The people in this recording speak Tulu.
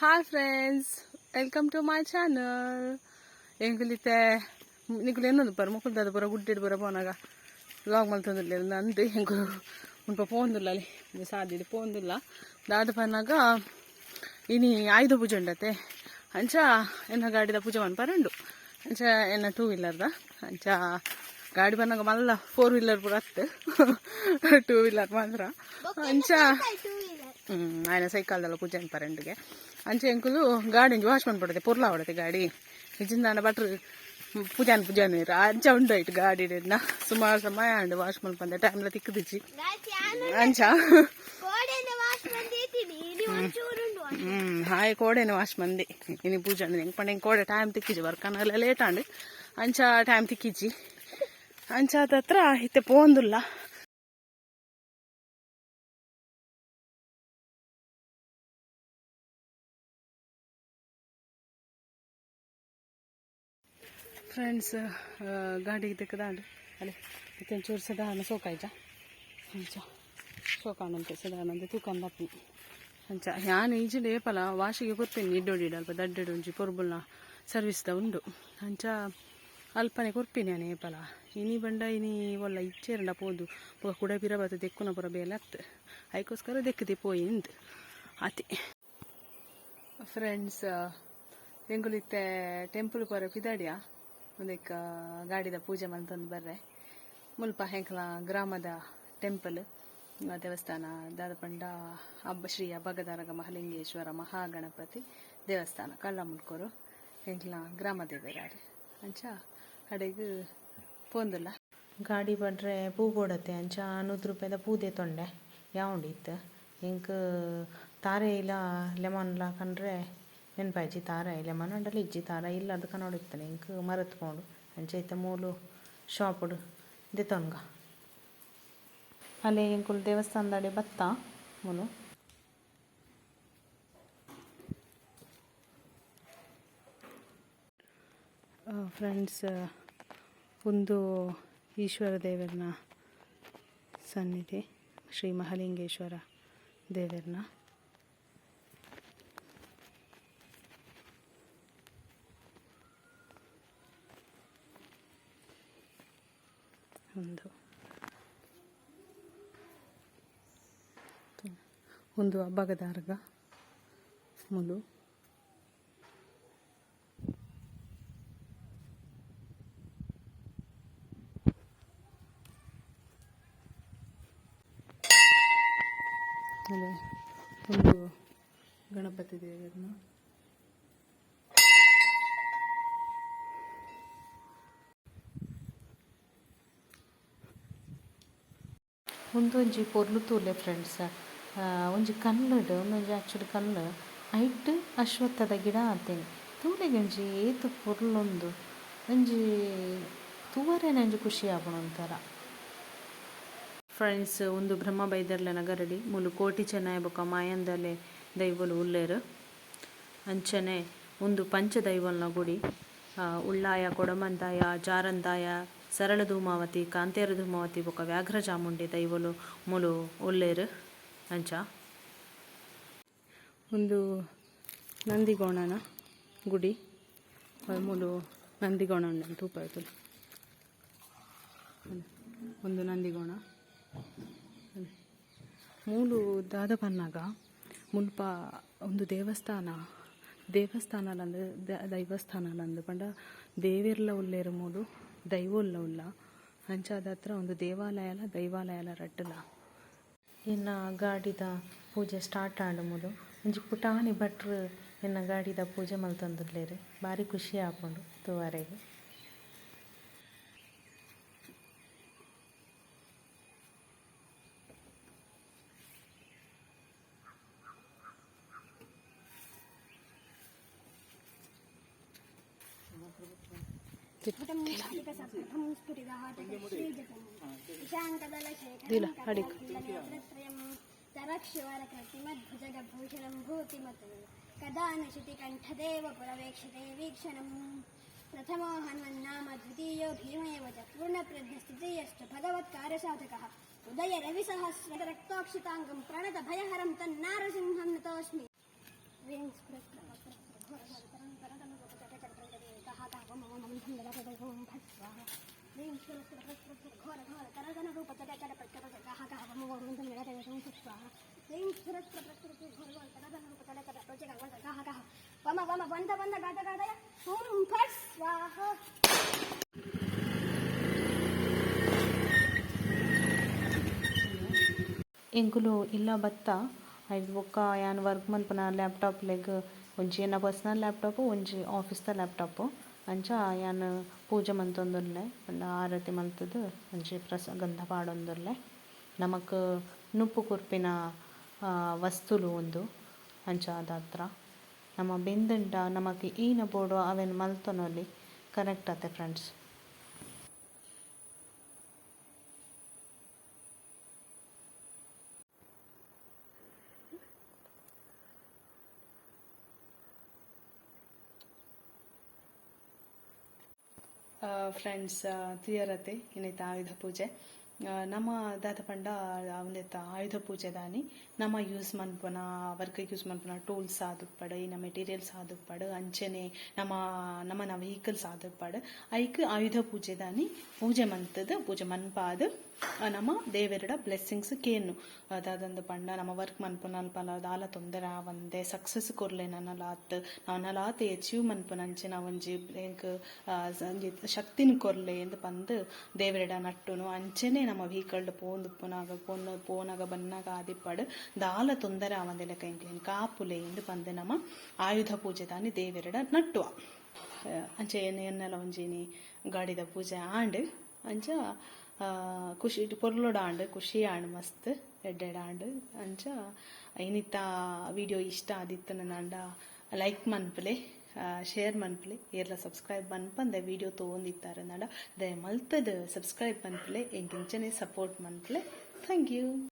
Hi friends, welcome to my channel. ಎಂಕುಲಿತ್ತೆ ನಿಕುಲು ಎನ್ನೊಂದು ಪರ ಮುಕುಲ್ದಾದ ಪೂರ ಗುಡ್ಡೆಡ್ ಪೂರ ಪೋನಾಗ ವ್ಲಾಗ್ ಮಲ್ತೊಂದುಲ್ಲೆರ್ ಅಂದ್ ಎಂಕುಲು ಮುಲ್ಪ ಪೋವೊಂದುಲ್ಲ ಅಲ್ಲಿ ಸಾದಿಡ್ ಪೋವೊಂದುಲ್ಲ. ದಾದ ಪನ್ನಗ ಇನಿ ಆಯುಧ ಪೂಜೆ ಉಂಡತೆ, ಅಂಚ ಎನ್ನ ಗಾಡಿದ ಪೂಜೆ ಮನ್ಪರೆ ಉಂಡು. ಅಂಚ ಎನ್ನ ಟೂ ವೀಲರ್ದ, ಅಂಚ ಗಾಡಿ ಪನ್ನಗ ಮಲ್ಲ ಫೋರ್ ವೀಲರ್ ಪೂರ ಅತ್ತ್, ಟೂ ವೀಲರ್ ಮಾತ್ರ. ಅಂಚ ಆಯ್ನ ಸೈಕಲ್ದಲ್ಲ ಪೂಜೆ ಮನ್ಪರೆ ಉಂಡುಗೆ. ಅಂಚ ಎಂಕುಲು ಗಾಡಿ ಒಂಜಿ ವಾಶ್ ಮನ್ಪೊಡತೆ, ಪೊರ್ಲ ಆವಡತೆ ಗಾಡಿ. ಇಜ್ಜಿಂದಾಂಡ ಭಟ್ರು ಪೂಜಾನ್ ಪೂಜಾನ್ ಅಂಚ ಉಂಡು. ಐಟ್ ಗಾಡಿ ಸುಮಾರು ಸಮಯ ಆಂಡ್ ವಾಶ್ ಮನ್ಪಂದೆ, ಟೈಮ್ಲ ತಿಕ್ಕುದಿಜ್ಜಿ. ಅಂಚ ಹಾಯ್ ಕೋಡೆನೆ ವಾಶ್ ಮಂದಿ ಇನಿ ಪೂಜೆ ಎಂಕ್ ಪಂಡ ಎಂಕ್ ಕೋಡೆ ಟೈಮ್ ತಿಕ್ಕಿಜಿ, ವರ್ಕನೆಲ್ಲ ಲೇಟ್ ಆಂಡ್, ಅಂಚ ಟೈಮ್ ತಿಕ್ಕಿಜಿ. ಅಂಚ ಹತ್ರ ಇತ್ತೆ ಪೋಂದುಲ್ಲ. ಫ್ರೆಂಡ್ಸ್, ಗಾಡಿಗೆ ತಿಕ್ಕದಾಂಡ್ ಅಲೆ ಇತ್ತೆ ಒಂಚೂರು ಸದಾನ ಸೋಕಾಯ್ಜ, ಅಂಚ ಸೋಕಾಂಡಂತೆ ಸದಾನಂತೆ ತೂಕಂದಪ್ಪು. ಅಂಚ ಯಾನ್ ಈಜಿಂಡ ಏಪಲ ವಾಶಿಗೆ ಕೊರ್ಪಿನಿ. ಇಡ್ಡೋಡಿ ಅಲ್ಪ ದಡ್ಡೆಡ್ ಒಂಜಿ ಪೊರ್ಬುಲ್ನ ಸರ್ವಿಸ್ದ ಉಂಡು, ಅಂಚ ಅಲ್ಪನೆ ಕೊರ್ಪಿನಿ ಯಾನ್ ಏಪಲ. ಇನಿ ಬಂಡ ಇನಿ ಒಲ್ಲ ಇಚ್ಚೇರಂಡ ಪೋದು ಬೊಕ ಕುಡ ಪಿರ ಬತ್ತು ದೆಕ್ಕುನ ಪೂರ ಬೇಲೆ ಅತ್ತು, ಐಕೋಸ್ಕರ ದೆಕ್ಕುದಿ ಪೋಯಿಂದ್ ಅತಿ. ಫ್ರೆಂಡ್ಸ್, ಎಂಕುಲು ಇತ್ತೆ ಟೆಂಪಲ್ ಪೋರ ಪಿದಾಡಿಯ, ಉಂದೆಕ್ ಗಾಡಿದ ಪೂಜೆ ಮಲ್ತೊಂದು ಬರ್ರೆ. ಮುಲ್ಪ ಎಂಕಲ ಗ್ರಾಮದ ಟೆಂಪಲ್ ದೇವಸ್ಥಾನ ದಾದ ಪಂಡ ಹಬ್ಬ ಶ್ರೀ ಅಬ್ಬಗದಾರಗ ಮಹಾಲಿಂಗೇಶ್ವರ ಮಹಾಗಣಪತಿ ದೇವಸ್ಥಾನ ಕಳ್ಳಮುಲ್ಕೂರು, ಎಂಕ್ಲ ಗ್ರಾಮ ದೇವೆರಾರ್. ಅಂಚ ಅಡೆಗ್ ಪೋಂದುಲ್ಲ. ಗಾಡಿ ಪಂಡ್ರೆ ಪೂ ಬೋಡತ್ತೆ, ಅಂಚ 100 ರೂಪಾಯಿದ ಪೂ ದೆತೊಂಡೆ ಯಾವುಂಡು ಇತ್ತು. ಎಂಕ್ ತಾರೆ ಇಲ್ಲ ಲೆಮನ್ಲ ಕಂಡ್ರೆ ನೆನ್ಪಾಯ್ಜಿ. ತಾರೆ ಲೆಮನ್ ಅಂಡಲ ಇಜ್ಜಿ, ತಾರೆ ಇಲ್ಲ ಅದು ಕನೋಡು ಇತ್ತನೆ, ಎಂಕ್ ಮರತ್ ಪೋಂಡು. ಅಂಚ ಇತ್ತೆ ಮೂಲು ಶಾಪುಡು ದೆತೊನ್ಗ. ಅಲ್ಲೇ ಎಂಕುಲು ದೇವಸ್ಥಾನದಡೆ ಬತ್ತ ಮೂಲು. ಫ್ರೆಂಡ್ಸ್, ಒಂದು ಈಶ್ವರ ದೇವರನ ಸನ್ನಿಧಿ, ಶ್ರೀ ಮಹಾಲಿಂಗೇಶ್ವರ ದೇವರನ. ಒಂದು ಒಂದು ಅಬ್ಬಗದಾರ್ಗ ಮುಲು. ಆಮೇಲೆ ಒಂದು ಗಣಪತಿ ದೇವರನ್ನ. ಉಂದೊಂಜಿ ಪೊರ್ಲು ತೂಲೆ ಫ್ರೆಂಡ್ಸ್, ಒಂಜಿ ಕಲ್ಲುಡ್ ಉಂದೊಂಜಿ ಆಕ್ಚುಲಿ ಕಲ್ಲು, ಐಟ್ ಅಶ್ವತ್ಥದ ಗಿಡ ಆತೇನೆ. ತೂಲೆಗ್ ಒಂಜಿ ಏತ್ ಪೊರ್ಲುಂದು, ಒಂಜಿ ತೂವರೆನೆ ಒಂಜಿ ಖುಷಿ ಆಪುಂಡು ಒಂಥರ. ಫ್ರೆಂಡ್ಸ್, ಉಂದು ಬ್ರಹ್ಮ ಬೈದೆರ್ಲೆನ ಗರಡಿ. ಮೂಲು ಕೋಟಿ ಚೆನ್ನಯ ಬೊಕ ಮಾಯಂದಲೆ ದೈವೊಲು ಉಲ್ಲೆರ್. ಅಂಚನೆ ಉಂದು ಪಂಚ ದೈವೊಲ್ನ ಗುಡಿ. ಉಳ್ಳಾಯ, ಕೊಡಮಂದಾಯ, ಜಾರಂದಾಯ, ಸರಳ ಧೂಮಾವತಿ, ಕಾಂತೇರ ಧೂಮಾವತಿ ಬೊಕ ವ್ಯಾಘ್ರ ಚಾಮುಂಡಿ ದೈವೊಲು ಮೂಲು ಉಲ್ಲೆರ್ ಅಂಚ. ಒಂದು ನಂದಿಗೋಣನ ಗುಡಿ. ಮೂಲು ನಂದಿಗೋಣ ಉಂಡು, ತೂಪ ಒಂದು ನಂದಿಗೋಣ. ಮೂಲು ದಾದ ಪನ್ನಗ ಮುಲ್ಪ ಒಂದು ದೇವಸ್ಥಾನ, ದೇವಸ್ಥಾನಲಂದು ದೈವಸ್ಥಾನಲಂದು ಪಂಡ ದೇವೆರ್ಲ ಉಲ್ಲೆರ್ ಮೂಲು, ದೈವೊಲ್ಲ ಉಲ್ಲ. ಅಂಚಾದ ಹತ್ರ ಒಂದು ದೇವಾಲಯಲ ದೈವಾಲಯಲ ರಡ್ಡಲ. ಎನ್ನ ಗಾಡಿದ ಪೂಜೆ ಸ್ಟಾರ್ಟ್ ಆಂಡ್. ಮೂಲು ಒಂಜಿ ಪುಟಾಣಿ ಭಟ್ರು ಎನ್ನ ಗಾಡಿದ ಪೂಜೆ ಮಲ್ತೊಂದುಲ್ಲೆರ್. ಬಾರಿ ಖುಷಿ ಆಪುಂಡು ತೂವರೆಗ್. ದಿಲ ಅಡಿಕ್. तरक्षिवरकृतिमद्भुजगभूषणं भूतिमत् कदा न शितिकण्ठदेव पुरवेक्षते वीक्षणं. प्रथमो हन्वन्नाम द्वितीयो भीम एव च पूर्णप्रज्ञस्तृतीयश्च भगवत्कार्यसाधकः. उदय रविसहस्ररक्तोक्षिताङ्गं प्रणतभयहरं तन्नारसिंहं नतोऽस्मि. स्वाहा। ह्रीं सुरसुर घोर घोर करगण रूप चट चट प्रचट गाह गाह वम वम वम जगत जगत स्वाहा। ह्रीं सुरसुर घोर घोर करगण रूप चट चट प्रचट गाह गाह वम वम वंद वंद गाद गादय हुं फट् स्वाहा। ಎಂಕುಲು ಇಲ್ಲ ಬತ್ತ ಐರ್ದ್ ಬೊಕ್ಕ ಯಾನ್ ವರ್ಕ್ ಮನ್ಪುನ ಲ್ಯಾಪ್ಟಾಪ್ ಲೆಗ್ ಒಂಜಿ ಎನ್ನ ಪರ್ಸನಲ್ ಲ್ಯಾಪ್ಟಾಪ್ ಒಂಜಿ ಆಫೀಸ್ದ ಲ್ಯಾಪ್ಟಾಪ್ ಅಂಚ ಯಾನ್ ಪೂಜೆ ಮಂತೊಂದುಲ್ಲೆ ಪಂಡ ಆರತಿ ಮಂತುದು ಒಂಜಿ ಗಂಧ ಪಾಡೊಂದುಲ್ಲೆ. ನಮಕ್ ನುಪ್ಪು ಕೊರ್ಪಿನ ವಸ್ತುಲು ಉಂದು ಅಂಚ ದಾತ್ರ ನಮ ಬೆಂದುಂಡ ನಮಕ್ ಈನ ಬೋಡು ಅವೆನ್ ಮಲ್ತೊನೊಲಿ ಕರೆಕ್ಟ್ ಅತೆ ಫ್ರೆಂಡ್ಸ್. ಫ್ರೆಂಡ್ಸ್, ತುಯರತೆ ಇನ್ನೈತ ಆಯುಧ ಪೂಜೆ. ನಮ ದಾದ ಪಂಡ ಉಂದೆತ ಆಯುಧ ಪೂಜೆ ದಾನಿ ನಮ ಯೂಸ್ ಮನ್ಪುನ ವರ್ಕ್ ಯೂಸ್ ಮನ್ಪುನ ಟೂಲ್ಸ್ ಆದುಪ್ಪಡ್, ಇನ್ನ ಮೆಟೀರಿಯಲ್ಸ್ ಆದುಪ್ಪಡ್, ಅಂಚನೆ ನಮ ನಮನ ವೆಹಿಕಲ್ಸ್ ಆದುಪ್ಪಡ್, ಐಕ್ ಆಯುಧ ಪೂಜೆ ದಾನಿ ಪೂಜೆ ಮಂತುದು ಪೂಜೆ ಮನ್ಪಾದ್ ನಮ ದೇವೆರೆಡ ಬ್ಲೆಸ್ಸಿಂಗ್ಸ್ ಕೇನು. ದಾದಂದು ಪಂಡ ನಮ ವರ್ಕ್ ಮನ್ಪುನ ಅಲ್ಪಲ ದಾಲ ತೊಂದರೆ ಆವಂದೆ ಸಕ್ಸಸ್ ಕೊರ್ಲೆ, ನನಲಾತ್ ನನಲಾತ್ ಅಚೀವ್ ಮನ್ಪುನಂಚಿನ ಒಂಜಿ ಎಂಕ್ ಒಂಜಿ ಶಕ್ತಿನ್ ಕೊರ್ಲೆ ಇಂದ್ ಪಂದ್ ದೇವೆರೆಡ ನಟ್ಟುನು. ಅಂಚನೆ ನಮ್ಮ ವೆಹಿಕಲ್ ಪೋಂದುಪ್ಪುನಗ ಪೋನ ಪೋನಗ ಬನ್ನಗ ಆದಿಪ್ಪಡ್ ದಾಲ ತೊಂದರೆ ಆವಂದೆ ಲೆಕ ಎಂಕ್ಲೆನ್ ಕಾಪುಲೆ ಇಂದ್ ಪಂದ್ ನಮ ಆಯುಧ ಪೂಜೆ ದಾನಿ ದೇವೆರೆಡ ನಟ್ಟುವ. ಅಂಚ ಎನ್ನಲ ಒಂಜಿನಿ ಗಾಡಿದ ಪೂಜೆ ಆಂಡ್. ಅಂಚ ಖುಷಿ ಪೊರ್ಲುಡು ಆಂಡ್, ಖುಷಿ ಆಂಡ್, ಮಸ್ತ್ ಎಡ್ಡೆಡ್ ಆಂಡ್. ಅಂಚ ಇನಿತ ವಿಡಿಯೋ ಇಷ್ಟ ಆದಿತ್ತುಂಡ ಲೈಕ್ ಮನ್ಪುಲೆ, ಶೇರ್ ಮನ್ಪುಲೆ. ಏರ್ಲ ಸಬ್ಸ್ಕ್ರೈಬ್ ಮನ್ಪಂದೆ ವಿಡಿಯೋ ತೂವೊಂದಿತ್ತಾರಂಡ ದಯ ಮಲ್ತದ್ ಸಬ್ಸ್ಕ್ರೈಬ್ ಮನ್ಪುಲೆ. ಎಂಕ್ ಇಂಚನೆ ಸಪೋರ್ಟ್ ಮನ್ಪುಲೆ. Thank you.